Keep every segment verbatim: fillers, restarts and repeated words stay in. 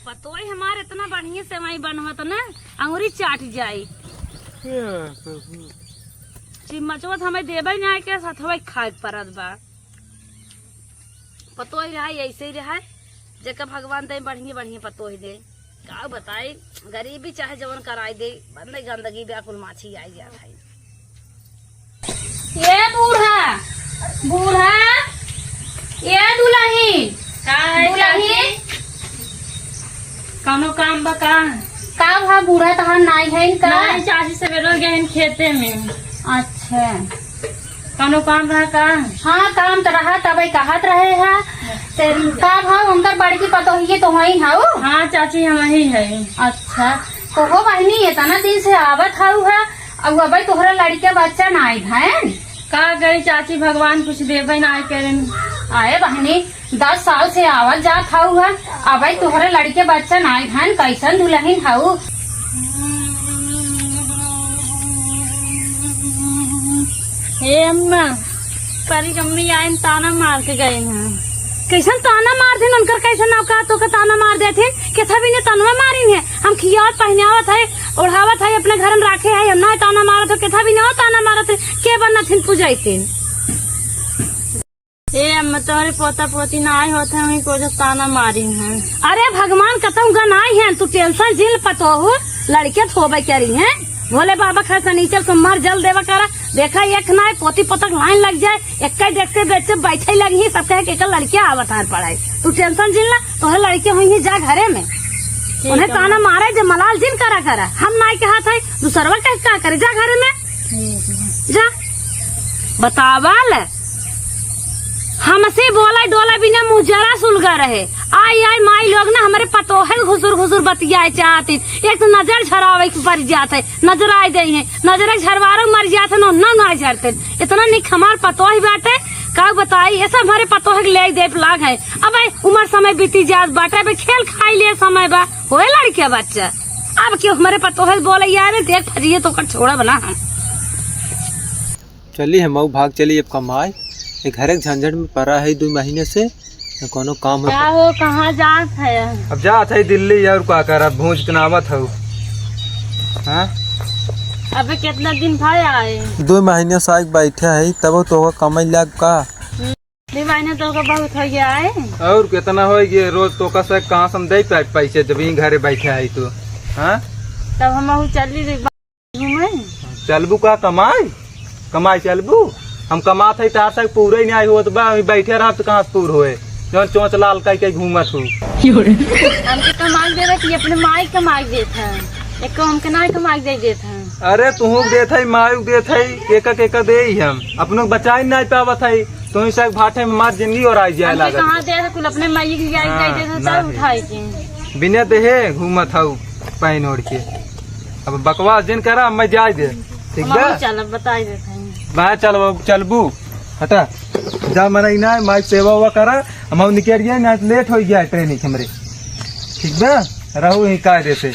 पतोही हमार इतना बढ़िया सेवई बनवत ना, अंगुरी चाट जाई। चिम्मचवा त हमें देबे ना के, सथवा खाए के परत बा। पतोही रहा, ऐसे ही रहा, जेकर भगवान दे बढ़िया बढ़िया पतोही दे। का बताई, गरीबी चाहे जवन कराई दे, बंदे गंदगी बे, कुल माछी आई जात है। ए बूढ़ा, बूढ़ा, ए दुलही, का है दुलही? चाची? कौनो काम बा का? का भा बूढ़ा तहार नाई है का? नाई चाची, सवेरे गए हैं खेते में। अच्छा। कौनो काम रहा का? हाँ, काम त रहा, तबे कहत रहे है। से का भा उनकर बड़की पतोहिए तो वही हऊ? हाँ चाची, हम वही है। अच्छा, तो हो बहिनी, इतना दिन से आवत हऊ है, अब अबे तोहरा लड़के बच्चा ना आए हैं। का करी चाची, भगवान कुछ देबे ना आए करें। आए बहिनी, दस साल से आवत जात हऊ है, अबे तोहरे लड़के बच्चा ना आए हैं, कैसन दुलहिन हऊ? हे अम्मा, परी अम्मी आइन ताना मार के गए हैं। कैसन ताना मार दिन उनकर, कैसन नाव का तो के ताना मार देथिन, केथा भी ने तनवा मारिन है। हम खियावत पहिनावत है, ओढ़ावत है, अपने घर में राखे है, हम ना ताना मारत हो, केथा भी ने हो ताना मारत है, के बनथिन पूजैतिन। ए अम्मा, तोहरे पोता पोती ना आए होत है, वहीं को जो ताना मारिन है। अरे भगवान कतौ गनाई है, तू tension जिन पतोहू, लड़के त होबे करी हैं। भोले बाबा खा सनीचर सोमवार जल देवा करा, देखा एक ना पोती पोतक लाइन लग जाए, एक ही देखते बेचे बैठे लगी, सब कहे कि एक लड़के आवत हार पड़ाई। तू tension जिन ला, तोहरे लड़के हुई हैं, जा घरे में। ठीक उन्हें है। ताना मारे जे मलाल जिन करा करा, हम नाई के हाथ है, दूसरवा कहे का करे, जा घरे में। ठीक है। जा। बतावल, हमसे बोला डोला बिना मुँह जरा सुलगा रहे। आई आई माई लोग ना हमरे पतोहे घुसुर घुसुर बतियाए चाहती। एक तो नजर झरावे के पड़ जात है, नजर आए जाई है, नजर झरवारो मर जात है, ना, ना, ना झरते। इतना निक हमार पतोह बाटे, का बताई, ये सब हमारे पतोह के ले देप लाग है। अब आई उम्र समय बीती जात बाटे, अब खेल खाई ले समय बा, होए लड़के बच्चा। अब क्यों हमारे पतोह बोले यार, देख फरिए तो कर छोड़ा बना हम। चली, हम अउ भाग चली अब कमाए। ये घरे के झंझट में परा है दो महीने से, न कोनो काम है। का हो, कहाँ जात है? अब जात है दिल्ली, और का करब, भूज के नावत हऊ। हाँ? अबे कितना दिन भय आए? दो महीने से आके बैठे है, तब तो होगा कमाई लाग का? दो महीने तो का बहुत हो गया है। और कितना हो गया, रोज तो का से कहाँ से हम दे पाए पैसे जब यहीं घरे बैठे है तो, हाँ? तब हम अहू चली घूमे। चलबू का कमाई? कमाई चलबू? हम कमात है तार तक पूरे ही नहीं होत बा, अभी बैठे रहब तो कहाँ से पूर होए? जौन चोंच लाल कई के घूमत हूँ। हमके कमाई देवे कि अपने माई कमाई देत है, एको हमके ना कमाई दे देत है। अरे तुहू के देत है, माई के देत है, केका केका दे ही हम, अपनों के बचाई नहीं पावत है, तुही से भाटे में मार जिंदगी और आई जाए हमके लागत। कहाँ दे कुल अपने माई के जाए हाँ, दे देत है, नहीं। उठाई के। बिना देहे घूमत हऊ। पहन ओढ़ के। अब बकवास जिन करा, मैं जाए दे। ठीक बा? चल, अब बताई देत हई। मैं चल, अब चलबू। हटा। जा, मना ही ना, माई सेवा हुआ करा। हम अब निकल गए, ना लेट हो गया ट्रेन के हमरे। ठीक बा? रहू ही कायदे से।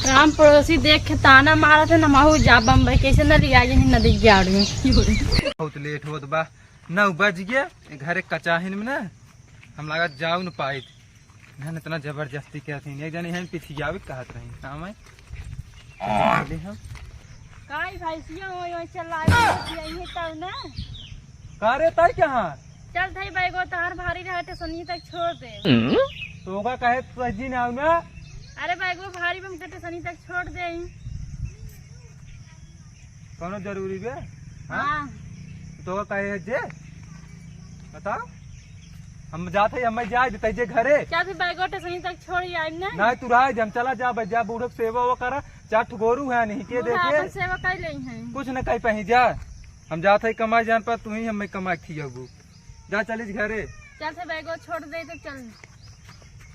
राम पड़ोसी देख के ताना मारत है, नमहू जा बम्बई, कैसे न लिया यही नदी के आड़ में। बहुत लेट होत बा, नौ बज गया, घरे कचाहिन में ना, हम लागत जाऊ न पाइत। इहन इतना जबरदस्ती कहत हईन। एक जनी हईन पिथियावे के कहत रही। काम है? चली हम। काई भाई, सिया हो, यो चल आए, यही तब ना। का रे, ताई कहाँ? चल थाई बैगो तहार भारी रहा, टेसनी तक छोड़ दे। तो होगा कहे तो जी ना आऊ ना। अरे बैगो भारी बा, हम टेसनी तक छोड़ दे। कौनो जरूरी बे? हाँ? हाँ। तो कहे है जे? बताओ। हम जात है, हमें जाए देते जे घरे। क्या भी बैगो टेसनी तक छोड़ ही आइम ना? नहीं, तू रह जा, हम चला जा, बस जा, बूढ़ो के सेवा वो करा, चार ठो गोरू है नहीं, के बूढ़ा देखे? अपन सेवा कर ले हैं। कुछ न कह पाही, जा। हम जात है कमाई जान पर, तू ही हमें कमा के खियाबू। जा चलिस घरे। चल से बैगो छोड़ दे तो चल।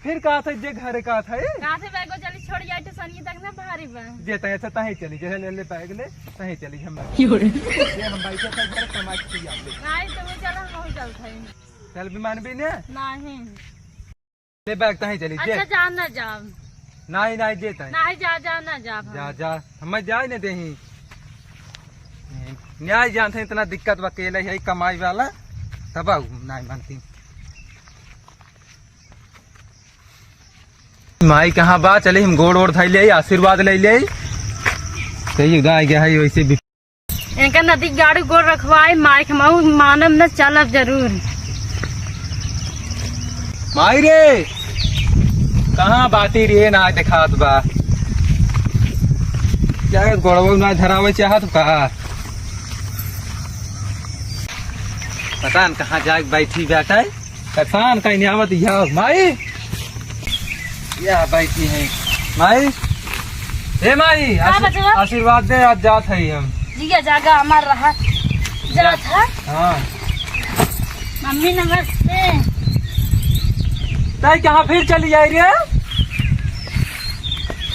फिर का था जे घरे का था ए? का से बैगो चली छोड़ जाए तो सनी तक ना भारी बा। जे तय अच्छा तहे चली, जे ले ले बैग ले, तहे चली हम। यो रे। जे हम बैठे थे घरे कमा के खिया ले। नहीं तो वो चल हम वही चल थे। चल भी मानबी ने? नहीं। ले बैग तहे चली जे। अच्छा जा ना जा। नहीं, नहीं, जे तहे। नहीं जा, जा ना जा। जा, जा, हम जाए ने देही। न्याय जानते इतना दिक्कत बा, अकेले है कमाई वाला, तब आऊ नहीं मानती। माई कहाँ बा? चली हम गोड़ ओड़ धइ लेई, आशीर्वाद लइ लेई। सही गाय गया है वैसे भी। इनका नदी गाड़ी गोड़ रखवाई, माई के मऊ मानब न चलब जरूर। माई रे, कहाँ बाटी रे, ना देखात बा। क्या गोड़वा ना धरावे चाहत का? पता न कहाँ जाके बैठी बैठा है। परेशान कहीं नहीं आवत, या माई, या बैठी है। माई, ए माई, का आशी-, बचवा? आशीर्वाद दे, आज जात है हम। जिया जागा हमार रहा। जात है? हाँ। मम्मी नमस्ते। ताई कहाँ फिर चली जाई रे?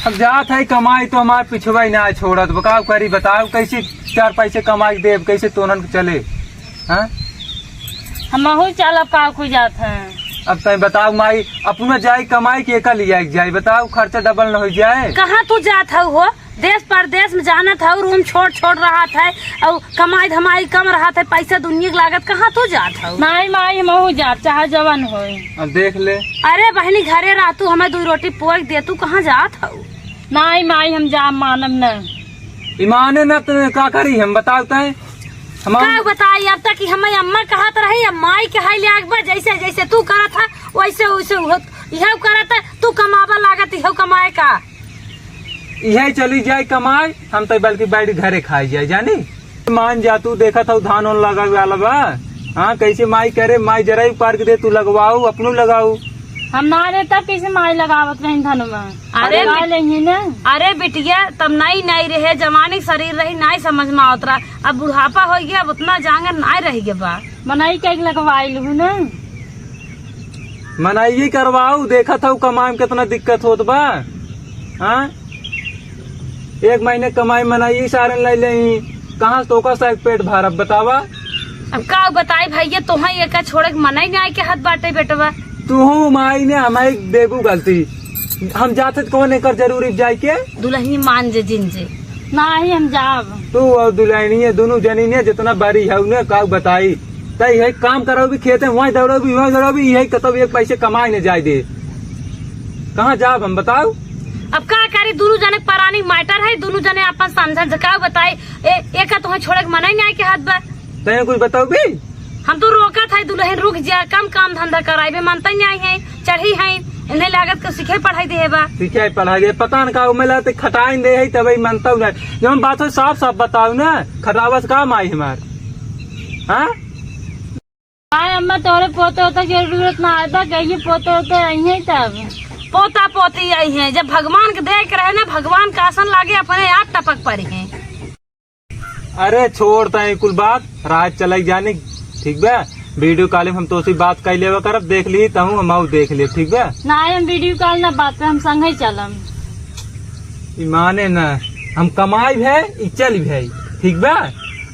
अब जात है कमाई तो हमार पिछवा ही ना छोड़त। बताओ करी, बताओ कैसे चार पैसे कमाई देब, कैसे तोनन के चले? हाँ? हमहू चलब का कुछ जात है। अब तय बताओ माई, अपना जाई कमाई के एका लिया के जाई? बताओ, खर्चा डबल न हो जाए। कहाँ तू जात हऊ हो? देश परदेश में जानत हऊ, रूम छोट छोट रहत है और कमाई धमाई कम रहत है, पैसा दुनिया के लागत, कहाँ तू जात हऊ? नाई माई, हमहू जाब, चाहे जवन होए। अब देख ले। अरे बहनी, घरे रह तू, हमें दू रोटी पोय दे, तू कहाँ जात हऊ? नाई माई, हम जाब, मानब न। ई माने ना तो का करी हम, बताओ तय। हम का बताई, अब तक कि हमें अम्मा कहत रही, अब माई कहाई ले आग बा, जैसे जैसे तू करत है वैसे वैसे उहो इहे करत है। तू कमाबा लागत इहो कमाए का? इहे चली जाए कमाए, हम तो बल्कि बैठ घरे खाई जाए जानी। मान जा तू, देखत हऊ धान ओन लगावे वाला बा। हाँ, कैसे माई करे, माई जरा ही पार के दे, तू लगवाऊ, अपनू लगाऊ। हम ना रहे तब कैसे माई लगावत रही धन में? अरे लगा बिट-, लेंगे ना। अरे बिटिया, तब नाई नाई रहे, जवानी शरीर रही, नाई समझ में आवत रहा। अब बुढ़ापा हो गया, अब उतना जांगर नाई रह गया बा। मनई के लगवाई लू ना। मनई करवाऊ, देखत हऊ कमाए में कितना दिक्कत होत बा। हाँ, एक महीने कमाई मनई सारन ले लेई, कहाँ से तोका से पेट भरब बतावा? अब का बताई भैया, तोहा एका छोड़े के मनई नाई के हाथ बाटे बेटवा। तू माई ने हमारी देबू गलती, हम जाते तो कौन एकर जरूरी जाए के? दुल्हनी मान जे जिन जे। नाही हम जाब। तू और दुल्हनिया दोनों जनी ने जितना बड़ी है उन्हें का बताई। तई है काम करो भी खेते, वहीं दौड़ो भी, वहीं दौड़ो भी, यही कतौ एक पैसे कमाई ने जाए दे। कहाँ जाब हम बताओ? अब का करी, दोनों जने परानी मैटर है, दोनों जने अपन समझन से का बताई। ए, एका तोहे छोड़े के मनई नाई के हाथ बा। तैं कुछ बताओ भी? हम तो रोकत है दुल्हन रुक जा, कम काम धंधा कराइबे, मनता ही नहीं है, चढ़ी है, इन्हें लागत के सीखे पढ़ाई दे बा। सीखे पढ़ाई दे, पता न का उमेला ते खटाइन दे है, तबे मनता नहीं। जब हम बात हो साफ साफ बताओ ना, खटावस का माई हमार, हाँ? आय अम्मा, तोरे पोते होते के जरूरत ना आए बा, कहिए पोते होते आई है तब। पोता पोती आई है, जब भगवान के देख रहे ना, भगवान का आसन लागे, अपने आप टपक पड़ी है। अरे छोड़ तय कुल बात, रात चलई जानी, ठीक बा? वीडियो कॉल में हम तोसी बात कर लेवा करब, देख ली तहूँ हम आऊ देख ले, ठीक बा? ना हम वीडियो कॉल ना बात पे, हम संगे चलम। ई माने ना, हम कमाई है, ई चल है, ठीक बा?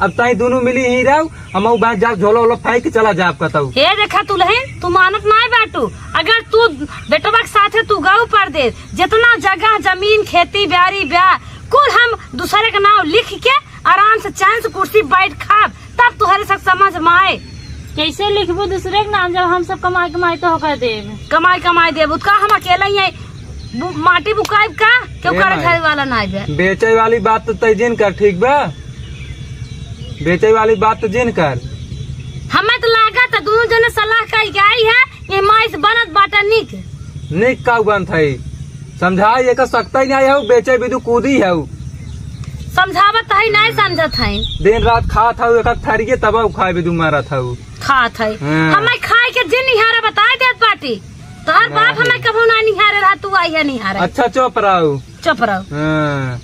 अब तई दोनों मिली ही रहो, हम आऊ बात जाब झोला ओला फेंक के चला जाब कतऊ। हे देखा दुल्हन, तू मानत नाय बाटू। अगर तू बेटवा के साथे तू गऊ परदेस, जितना जगह जमीन खेती बाड़ी बा, कुल हम दूसरे के नाम लिख के आराम से चैन से कुर्सी बैठ खाब, तब तुहरे सब समझ में आए। कैसे लिखबू दूसरे के नाम जब हम सब कमाई कमाई तो होकर देब? कमाई कमाई देब, तो का हम अकेले ही है? बु-, माटी बुकाइब का? केहू ए करे माई। धरे वाला ना आइबे। बेचे वाली बात तो तय जिन कर, ठीक बा? बेचे वाली बात तो जिन कर। हमें तो लागत है दोनों जने सलाह कई गई है, ये माई से बनत बाटा निक। निक का बनत है? समझाई, एकर सकता ही नहीं है, बेचे बिदु कूदी है। समझावत है, नहीं समझत है। दिन रात खात है, एक थरिये तब खाए बिदु मारत है। खात है। हाँ। हमें खाए के जिन निहारा बताए देत बाटी। तोहर बाप हमें कभो ना निहारे रहा, तू आई है निहारे। अच्छा, चुप रहो। चुप रहो। हाँ।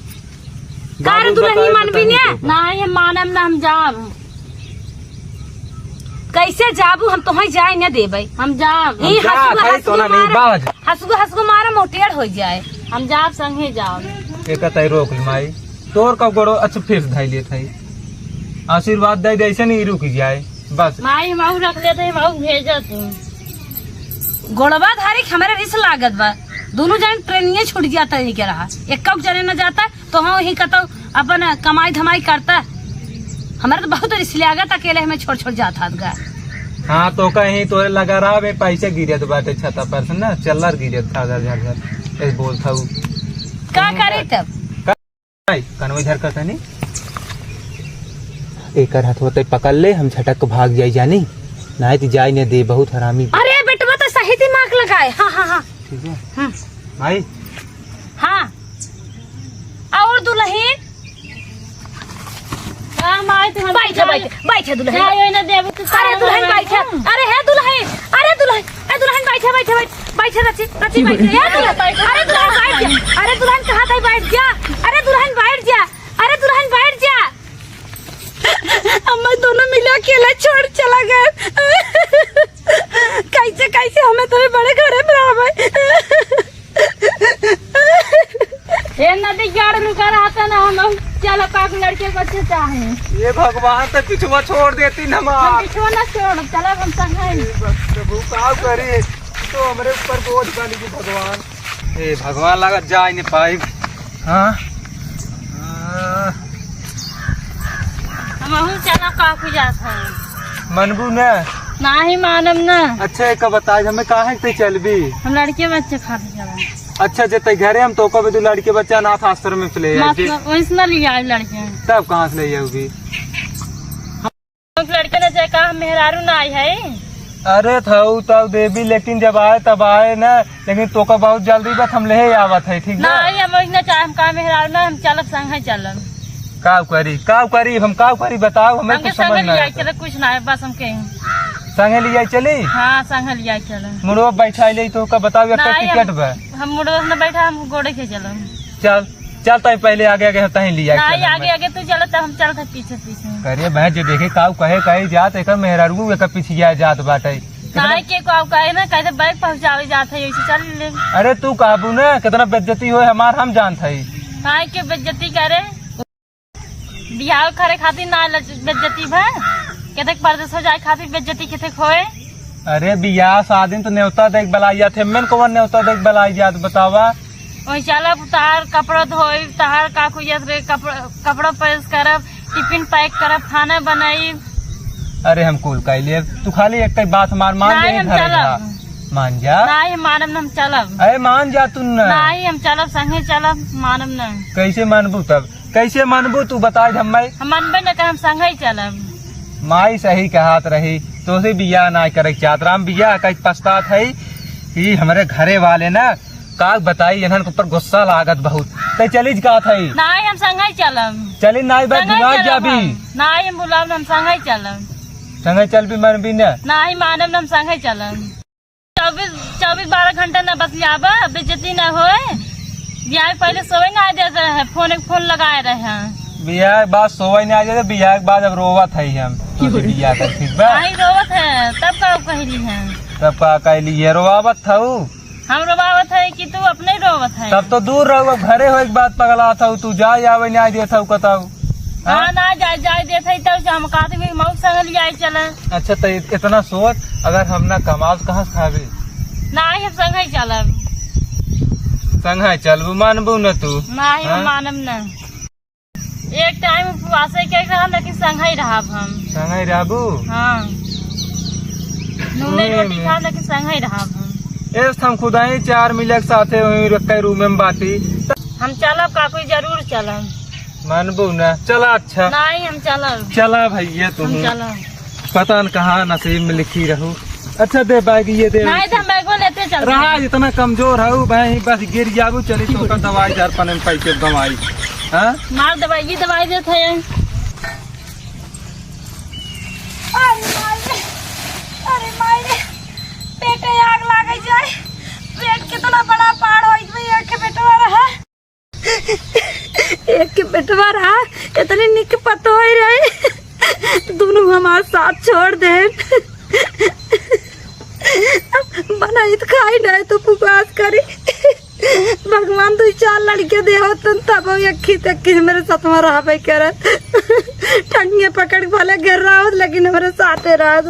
का रे बाबू दुल्हनी बताए, मनबी बताए ने? तो। नहीं, हम मानब ना, हम जाब। कैसे जाबू? हम तोहे जाए न देबै। हम जाब। ई हम जात हसुआ है, हसुआ तोला नहीं मारा, बाज। हसुआ हसुआ मारा, मोटेर हो जाए। हम जाब, संगे जाब। एक तय रोक ले माई, तोर का गोड़ो, अच्छा, फिर से धाई लेत है। आशीर्वाद दे दे, ऐसे नहीं रुक जाए, बस। माई, हम आऊ रख लेते हैं, हम आऊ भेजा तू। गोड़वा धारी के हमारे रिस लागत बा, दोनों जन ट्रेनिये छूट जाता है, नहीं के रहा, एक जने न जाता। तो हम ही कतौ अपन कमाई धमाई करता। हमारे तो बहुत रिस लागत अकेले हमें छोड़ छोड़ जात हाथ गा। हाँ, तो कहीं तोरे लगा रहा बे, पैसे गिरत बाटे छता पर से ना, चल्लर गिरत था झर झर झर। ए, बोलत हऊ। का करी तब? का? आई, कनवा इधर कर तनी। एकर हथवा तै पकड़ ले, हम झटक के भाग जाई जानी। नाहीं त जाई न दे, बहुत हरामी। अरे बेटवा तो सही दिमाग लगाए। हाँ, हाँ, हाँ। ठीक है। हम्म। माई। हाँ। और दुलहिन? का माई, तू हमके बैठे, चाय, बैठे, बैठे दुलहिन। चाय ओई ना देबू, तू अरे चाय दुलहिन, ओई बैठे। ना। अरे हे दुलहिन, अरे दुलहिन, ए दुलहिन, बैठे, बैठे, बैठे, बैठे रची, रची, बैठे। हे दुलहिन, अरे दुलहिन, बैठ जा। अरे दुलहिन, कहाँ तई बैठ जा? अरे दुलहिन, बैठ जा। अरे दुलहिन, बैठ जा। अम्मा दोनों मिला अकेला छोड़ चला गए। कैसे, कैसे हमें तेरे बड़े घरे में रह भाई। ए नदी गाड़ लुका रहता ना, हम चल पाक लड़के बच्चे चाहे। ये भगवान तो पिछुआ छोड़ देती न हम हमार। पिछुआ ना छोड़, चला हम संग हैं। ये प्रभु का करी, तो हमरे ऊपर बोझ बन गई भगवान। ए भगवान, लागत जाए न पाइब। हाँ। हाँ। हम अहू चला काफी जात है। मनबू न? नाही मानम न। अच्छा, एक बताए, हमें काहे के चलबी? हम लड़के बच्चे खातिर चला। अच्छा, जे तै घरे हम तोका भी तू लड़के बच्चे अनाथ आश्रम में चले जाए। वैसे ना लिया लड़के। तब कहाँ से ले जाओगी? हम लड़के न जाए का, हम मेहरारू ना आई है। अरे थऊ तऊ देवी, लेकिन जब आए तब आए न, लेकिन तोका बहुत जल्दी बा, हम लेहे आवत है, ठीक बा? नाही, हम वही ना चाहे, हम का मेहरारू ना, हम चलब संगे चलब। काउ करी, काउ करी, हम काउ करी बताओ, हमें हमके कुछ समझ संगे ना लिया आवत। चले, कुछ ना है, बस हम कहीं। संगे लिया चली? हाँ, संगे लिया चले। मुड़वा बैठा ले तो का बताओ, एक नाही, टिकट हम, बा। हम मुड़वा न बैठा, हम गोड़े के चलब। चल, चल, तई पहले आगे, आगे, तहीं लिया नाही, चल, आगे, हमें। आगे तू चला, तब हम चलत है पीछे, पीछे। करे बहन, जे देखे काउ कहे, कहे जात, एकर मेहरारू एकर पीछे जात बाटे। नाही, के काउ कहे ना, कहते बैग पहुँचावे जात है, ऐसे चल ले। अरे, तू कहबू ना, कितना बेइज्जती होए हमार, हम जानत हई। नाही, के बेइज्जती करे? बियाह करे खातिर ना लज-, बेइज्जती भा? केते परदेस जाए खातिर बेइज्जती केते होए? अरे, बियाह शादी में तो नेवता देख बलाई जात है, मन कौन नेवता देख बलाई जात, बतावा? वही चलब, तहार कपड़ा धोई, तहार का कुजत रे, कपड़ा, कपड़ा प्रेस करब, टिफिन पैक करब, खाना बनाई। अरे, हम कुल कई लेब, तू खाली एक बात मार, मान नाही, जा, हम घर चलब। जा। मान जा। नाही, हम मानब न, हम चलब। अरे, मान जा तू न। नाही, हम चलब, संगे चलब, मानब न। कैसे मानबू तब? कैसे मानबू तू, बताए दे हम्मे। हम मानबे न कर, हम संगे ही चलब। माई सही कहत रही, तोसे बियाह ना करे के चाहत रहा, हम बियाह कई पछतात है कि हमरे घरे वाले ना का बताई, इन्हन के ऊपर गुस्सा लागत बहुत। तै चली ज कहत है। नाही, हम संगे ही चलब। चली नाही बे, संगे ही भुला चलब जाबी। हम। नाही, हम भुलाब न, हम संगे ही चलब। संगे चलबी, मानबी न? नाही, मानब न, हम संगे ही चलब। चउबीस, चउबीस बारह घंटा ना बतियाबा, बेइज्जती ना होए। बियाह के पहले सोवे ना देत रहे, फोन एक फोन लगाए रहे। बियाह के बाद सोवे ना देत, बियाह के बाद अब रोवत है हम। तोसे बियाह कर, ठीक बा? नाही रोवत है, तब का कहली है? तब का कहली है, रोवावत था उ? हम रोवावत है कि तू अपने ही रोवत है? तब तो दूर रहू, अब घरे हो एक बात पगला था, तू जाए आवे ना देत हऊ कतऊ। हाँ? हाँ, ना जाए, जाए देत है, तब से हम कहते भी मऊ संग लियाए चले। अच्छा, तो इत-, इतना सोच, अगर हम ना कमाब, तो कहाँ से खाबे? नाही, हम संग ही चलब। संग ही चलबू, मानबू न तू? नाही, हम हाँ? मानब न। एक टाइम उपवासे के रहब, लेकिन संग ही रहब हम। संग ही रहबू? हाँ। नूने ओए रोटी में। खाब, लेकिन संग ही रहब हम। एस हम खुदा ही चार मिले के साथे वहीं रख के रूम में बाटी। हम चलब, काकू, जरूर चलब। मानबू ना? चला, अच्छा। नाही, हम चलब। चला भैया, तुम। हम चलब। पता न कहाँ नसीब में लिखी रहू। अच्छा, दे बैग, ये दे। नाही, तो हम बैगवा लेते चलते रहा, हैं। इतना कमजोर है, भाई, बस गिर जाबू, चली तो का दवाई, चार पाने में पैसे दवाई। हाँ? मार दवाई, ये दवाई देते हैं। अरे माई रे, अरे माई रे, पेटे आग लागे जाए। पेट कितना बड़ा पाड़ होई गई, एक बेटवा रहा। एक के बेटवा रहा, इतनी निक पतोह रहे, दोनों हमार साथ छोड़ दे। बनाई तो खाई, नाही तो उपवास करी। भगवान दुई चार लड़के दे होतन, तब वो यक्खी तक्खी हमरे साथ में रहबे करत। ठंगे पकड़ के भले घर रहत, लेकिन हमरे साथे रहत।